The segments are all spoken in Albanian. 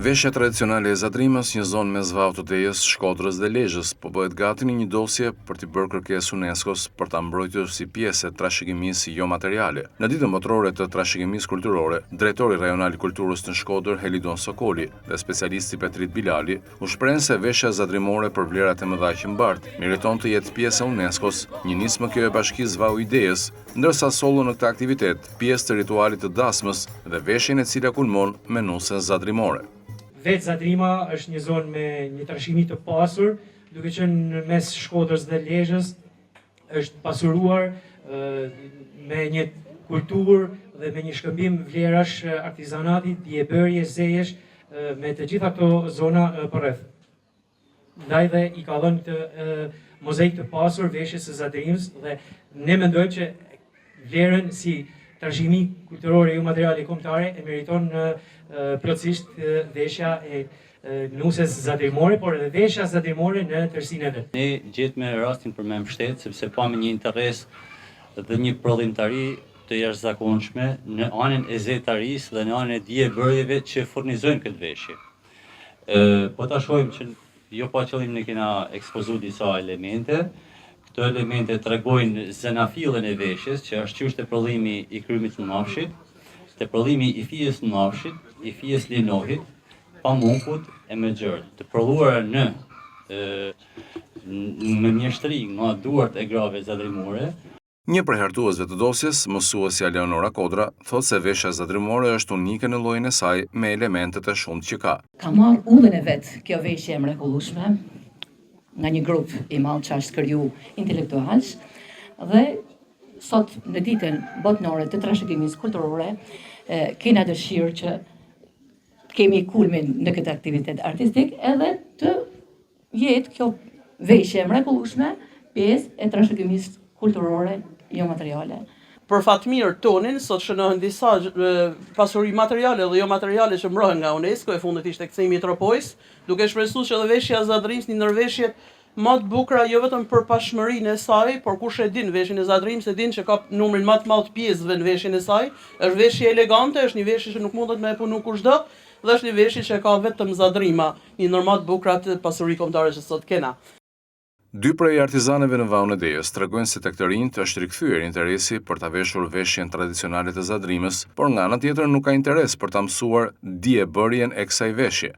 Veshja tradicionale e Zadrimës, një zonë mes Vaut të Dejës, Shkodrës dhe Lezhës, po bëhet gati në një dosje për t'i bërë kërkesë UNESCO-s për ta mbrojtur si pjesë e trashëgimisë jomateriale. Në Ditën Botërore të Trashëgimisë Kulturore, drejtori rajonal i Kulturës në Shkodër, Helidon Sokoli dhe specialisti Petrit Bilali u shprehën se veshja zadrimore për vlerat e mëdha që mbart, meriton të jetë pjesë e UNESCO-s, një nismë kjo e Bashkisë Vau i Dejës, ndërsa sollën në këtë aktivitet pjesë të ritualit të dasmës dhe veshjen e cila kulmon me nusen zadrimore. Vetë Zadrima është një zonë me një trashëgimi të pasur, duke qenë në mes Shkodrës dhe Lezhës, është pasuruar me një kulturë dhe me një shkëmbim vlerash artizanati, dijebërje, zejesh me të gjitha këto zona përreth. Ndaj dhe i ka dhënë këtë mozaik të pasur veshjes së Zadrimës dhe ne mendojmë që vlerën si trashëgimi kulturore jomateriale kombëtare e meriton plotësisht veshja e nuses zadrimore, por edhe veshja zadrimore në tërësinë e vet. Ne gjetëm rastin për me mbështet, sepse pamë një interes dhe një prodhimtari të jashtëzakonshme në anën e zejtarisë dhe në anën e dijebërjeve që furnizojnë këtë veshje. Po ta shohim që jo pa qëllim ne kena ekspozu disa elemente, këto elemente tregojnë zanafillën e veshjes, që është qysh te prodhimi i krymit të mënafshit, te prodhimi i fijes së mënafshit, i fijes linohit, pamukut e më gjerë, të prodhuara në me mjeshtri nga duart e grave zadrimore. Një prej hartuesve të dosjes, mësuesja Leonora Kodra, thotë se veshja zadrimore është unike në llojin e saj me elementët e shumtë që ka. Ka marrë udhën e vet kjo veshje e mrekullueshme nga një grup i madh që është kriju intelektualësh dhe sot në ditën botnore të trashëgimisë kulturore kena dëshirë që të kemi kulmin në këtë aktivitet artistik edhe të jetë kjo veshje e mrekullueshme pjesë e trashëgimisë kulturore jomateriale. Për fat mirë tonin, sot shënohen disa pasuri materiale dhe jomateriale që mbrohen nga UNESCO, e fundit ishte kthimi i Tropojës, duke shpresuar që edhe veshja e Zadrimës, një ndër veshjet ma të bukura jo vetëm për pashmërinë e saj, por kush e din veshjen e Zadrimës e din që ka numrin ma të madh të pjesëve në veshjen e saj, është veshje elegante, është një veshje që nuk mundet me e punu kushdo dhe është një veshje që e ka vetëm Zadrima, një ndër ma të bukurat pasuri kombëtare që sot kena. Dy prej artizaneve në Vaun e Dejës tregojnë se tek të rinjtë është rikthyer interesi për ta veshur veshjen tradicionale të Zadrimës, por nga ana tjetër nuk ka interes për ta mësuar dijebërjen e kësaj veshje.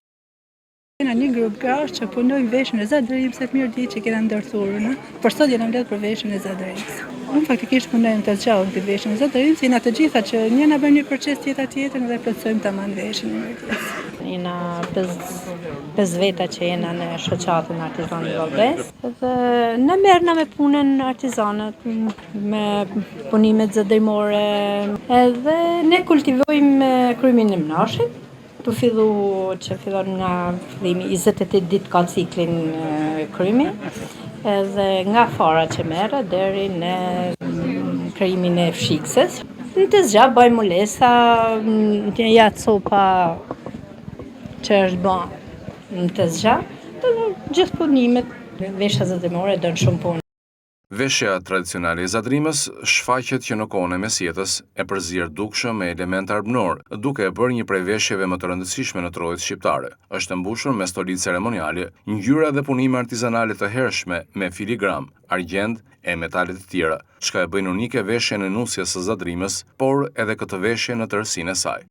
Jena një grup grash që punojmë veshjen e Zadrimës e Mirditë që kena ndërthurur, në, por sot jena mbledh për veshjen e Zadrimës. Unë faktikisht punojmë të gjallë këtë veshjen e Zadrimës, jena të gjitha që njëna bën një proces tjetra tjetrën dhe plotësojmë taman veshjen e Mirditës. Jena 5 veta që jena në shoqatën Artizanët Vau Dhe ne merrna me punën artizanët, me punimet zadrimore, edhe ne kultivojmë krymin e mënashit, Tu fillu që fillon nga fillimi 28 ditë ka ciklin krymi edhe nga fara që merret deri në krijimin e fshikëses. Në tezgjah bëjmë mulesa, një ja copa që është ba në tezgjah, gjithë punimet, veshja zadrimore don shumë punë. Veshja tradicionale e Zadrimës shfaqet që në kohën e mesjetës, e përzier dukshëm me elementë arbnorë, duke e bërë një prej veshjeve më të rëndësishme në trojet shqiptare. Është e mbushur me stoli ceremoniale, ngjyra dhe punime artizanale të hershme me filigram, argjend e metale të tjera, çka e bëjnë unike veshjen e nusjes së Zadrimës, por edhe këtë veshje në tërësinë e saj.